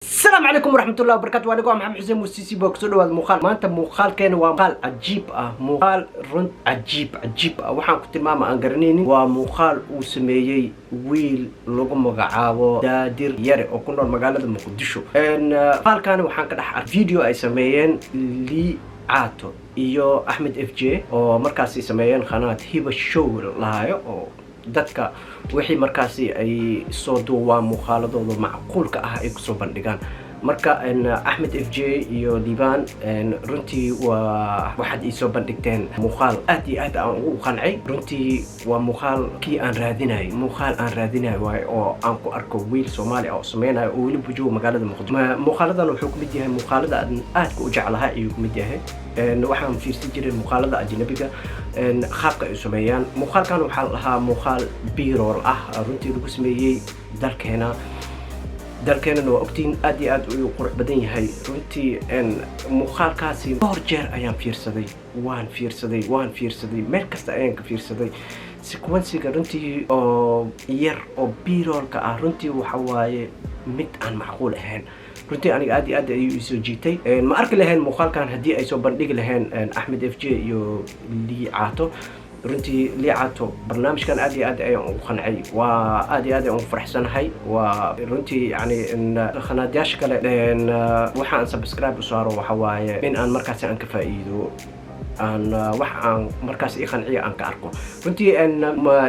Asalaamu calaykum waraxmatullahi wabarakatu. Anigo Maxamed Xuseen Muusisi baa kusoo dhawaad muuqaal. Maanta muuqaalkeena waa muuqaal cajiib ah, muuqaal run cajiib cajiib ah. Waxaan ku tilmaama aan garanaynin. Waa muuqaal uu sameeyey wiil lagu magacaabo Daadir Yare oo ku nool magaalada Muqdisho. Muuqaalkaani waxaan ka dhex arkay video ay sameeyeen Lii Caato iyo Axmed FJ oo markaasi sameeyeen khanaad Hiba Show lahaayo, oo dadka wixii markaasi ay soo duubaan muuqaaladooda macquulka ah ay kusoo bandhigaan. Marka Axmed FJ iyo Liibaan, runtii waa waxaad iisoo bandhigteen muuqaal aad iyo aad aan ugu qancay. Runtii waa muuqaal kii aan raadinayay, muuqaal aan raadinayo waayo, oo aan ku arko wiil Soomaali ah oo sameynayo oo weliba joogo magaalada Muqdisho. Muuqaaladan wuxuu kamid yahay muuqaalada aan aadka u jeclahay ayuu kamid yahay. Waxaan fiirsan jiray muuqaalada ajnabiga qaabka ay u sameeyaan. Muuqaalkan waxaa la dhahaa muuqaal B-roll ah, runtii lagu sameeyey dalkeena. Dalkeenana waa ogtiin, aad iyo aad ayuu qurux badan yahay. Runtii muuqaalkaasi dhowr jeer ayaan fiirsaday, waan fiirsaday, waan fiirsaday, meel kasta ayaan ka fiirsaday. Sequencega runtii oo yar oo B-rollka ah runtii waxa waaye mid aan macquul ahayn. Runtii aniga aad iyo aad ayuu isoo jiitay. Ma arki lahayn muuqaalkan haddii ay soo bandhigi lahayn Axmed FJ iyo Lii Caato. Runtii Lii Caato, barnaamijkan aad iyo aad ayaan ugu qancay, waa aad iyo aad ayaan ugu faraxsanahay. Waa runtii yani khanaadyaasha kale waxa aan subscribe u saaro waxa waaye in aan markaasi aan ka faa'iido, aan wax aan markaas i qanciyo aan ka arko. Runtii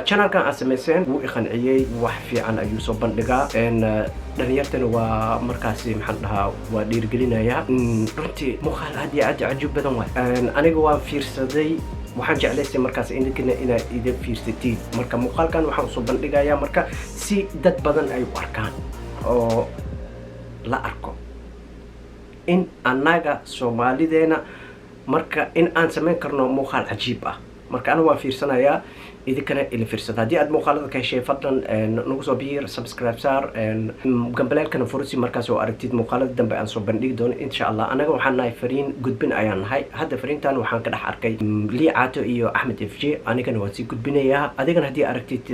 channelkan aad samayseen wuu i qanciyey, wax fiican ayuu soo bandhigaa, dhalinyartana waa markaasi maxaan dhahaa waa dhiirigelinayaa. Runtii muuqaal aad iyo aad cajiib badan waay. Aniga waan fiirsaday, waxaan jeclaystay markaas idinkana inaad ida fiirsatiin. Marka muuqaalkan waxaan usoo bandhigayaa marka si dad badan ay u arkaan oo la arko in annaga Soomaalideena marka in aan samayn karno muuqaal cajiib ah. Marka aniga waan fiirsanayaa, idinkana ila fiirsada. Haddii aad muuqaalada ka heshay, fadlan nagu soo biir, subscribe saar, gambaleelkana furusi markaas oo aragtid muuqaalada dambe aan soo bandhigi doono, insha Allah. Anaga waxaan nahay fariin gudbin ayaan nahay. Hadda fariintan waxaan ka dhex arkay Lii Caato iyo Axmed FJ, anigana waan sii gudbinayaa. Adigana haddii aragtid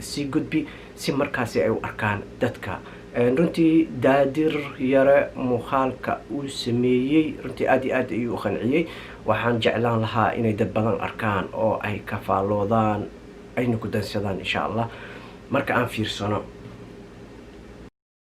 sii gudbi si markaasi ay u arkaan dadka. Runtii Daadir Yare muuqaalka uu sameeyey runtii aad iyo aad ayuu u qanciyey. Waxaan jeclaan lahaa inay dad badan arkaan oo ay ka faalloodaan, ayna ku dansadaan, insha Allah, marka aan fiirsano.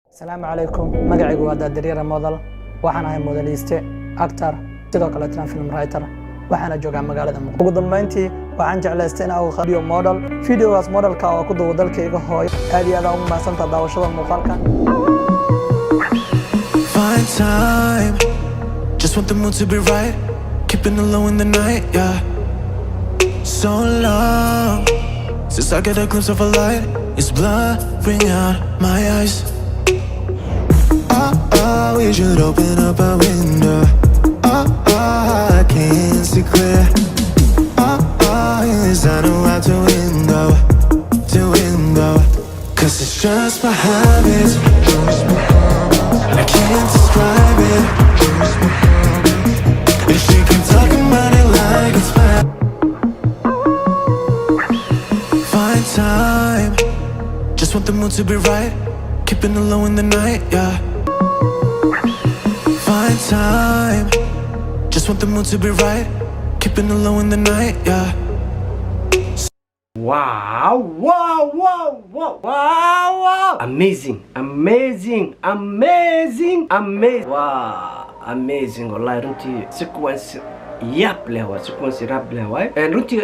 Asalaamu calaykum. Magacaygu waa Daadiryare Model. Waxaan ahay modeliste, actor, sidoo kaleetana film writer. Waxaana joogaa magaalada Muqdisho. Ugu dambeyntii waxaan jeclaystay in aan video model, videogaas modelka oo ku duubo dalkayga hooyo. Aad iyo aad aan ugu mahadsantaha daawashada muuqaalkan. Find time. Just want the mood to be right. Keeping it low in the night, yeah. So long since I get a glimpse of a light. It's blurring out my eyes. Oh, we should open up a window. Oh, I can't see clear. Oh, is I know out the window, the window. 'Cause it's just my habits. I can't describe it. And she keep talking about it like it's bad. Find time. Just want the mood to be right. Keeping it low in the night, yeah. Find time. Just want the mood to be right. Keeping it low in the night, yeah. Wow, amazing, amazing, amazing, amazing, wow, amazing. Wallahi runtii sequence yaab leh waa, sequence yaab leh waay. Runtii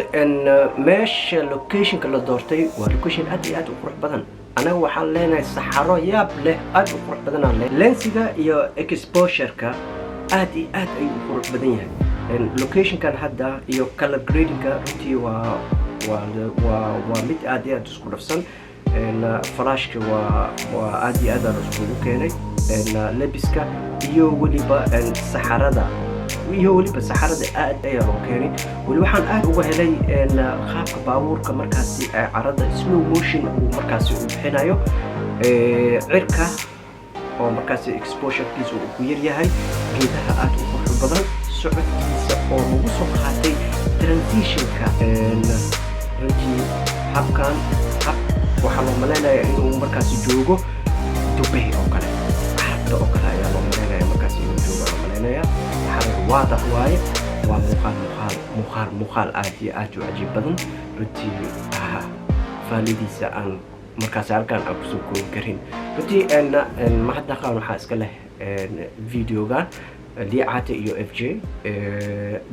meesha locationka la doortay waa location aad iyo aad u qurux badan. Anaga waxaan leenahay saxaro yaab leh, aad u qurux badan aan leh. Lensiga iyo exposureka aad iyo aad ayuu u qurux badan yahay locationkan hadda, iyo color gradingka runtii waa mid aad iyo aad isku dhafsan. Flashka waa aad iyo aad aan iskugu keenay lebiska iyo weliba saxarada, iyo weliba saxarada aad ayaa loo keenay. Weli waxaan aad uga helay qaabka baabuurka markaasi carada slow motion uu markaasi u bixinayo, cirka oo markaasi exposurekiisa uu ku yar yahay, geedaha aad u qurux badan, socodkiisa oo lagu soo qaatay transitionka. Runtii habkan hab waxaa loo malaynayaa inuu markaasi joogo Dubay oo kale, carabta. Carabta oo kale ayaa loo malaynaya markaas inuu jooga loo malaynaya. Xarar waadax waaye. Waa muuqaal aad iyo aad u cajiib badan runtii. Faalidiisa aan markaas halkaan aan kusoo koobi karin runtii. Mahadnaqan waxaa iska leh videogan Liicate iyo FJ.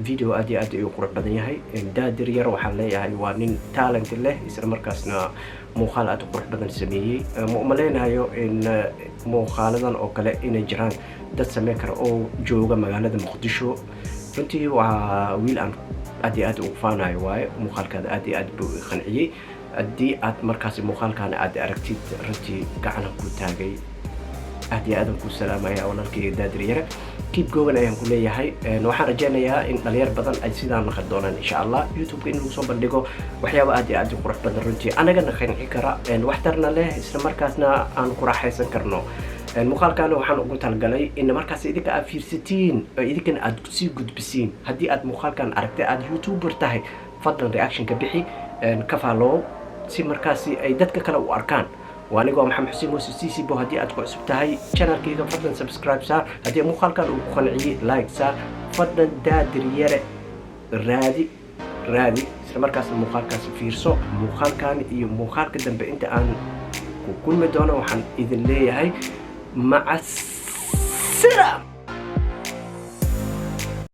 Video aad iyo aad ayuu qurux badan yahay. Daadir Yar waxaan leeyahay waa nin talent leh, isla markaasna muuqaal aad u qurux badan sameeyey. Ma umaleynayo in muuqaaladan oo kale inay jiraan dad sameyn kara oo jooga magaalada Muqdisho. Runtii waa wiil aan aad iyo aad ugu faanayo waaye. Muuqaalkaada aad iyo aad buu i qanciyey. Haddii aad markaasi muuqaalkaana aad aragtid, runtii gacanan ku taagay, aad iyo aadan ku salaamaya walaalkayga Daadir Yare. Keep going ayaan ku leeyahay. Waxaan rajaynayaa in dhalinyar badan ay sidaan naqon doonaan insha Allah. YouTube-ka in lagu soo bandhigo waxyaaba aad iyo aad u qurux badan runtii, anagana qanci kara, waxtarna leh, isla markaasna aan ku raaxaysan karno. Muuqaalkaana waxaan ugu talagalay in markaas idinka aad fiirsatiin oo idinkana aad sii gudbisiin. Haddii aad muuqaalkan aragtay, aad YouTuber tahay, fadlan reaction ka bixi, ka follow si markaasi ay dadka kale u arkaan. Waa anigoo Maxamed Xuseen Muuse Cicibo. Haddii aad ku cusub tahay channelkayga, fadlan subscribe saar. Haddii muuqaalkan uu ku qanciyey, like saar. Fadlan Daadir Yare raadi, raadi, isla markaasna muuqaalkaasi fiirso. Muuqaalkan iyo muuqaalka dambe inta aan ku kulmi doono, waxaan idin leeyahay maca salaam.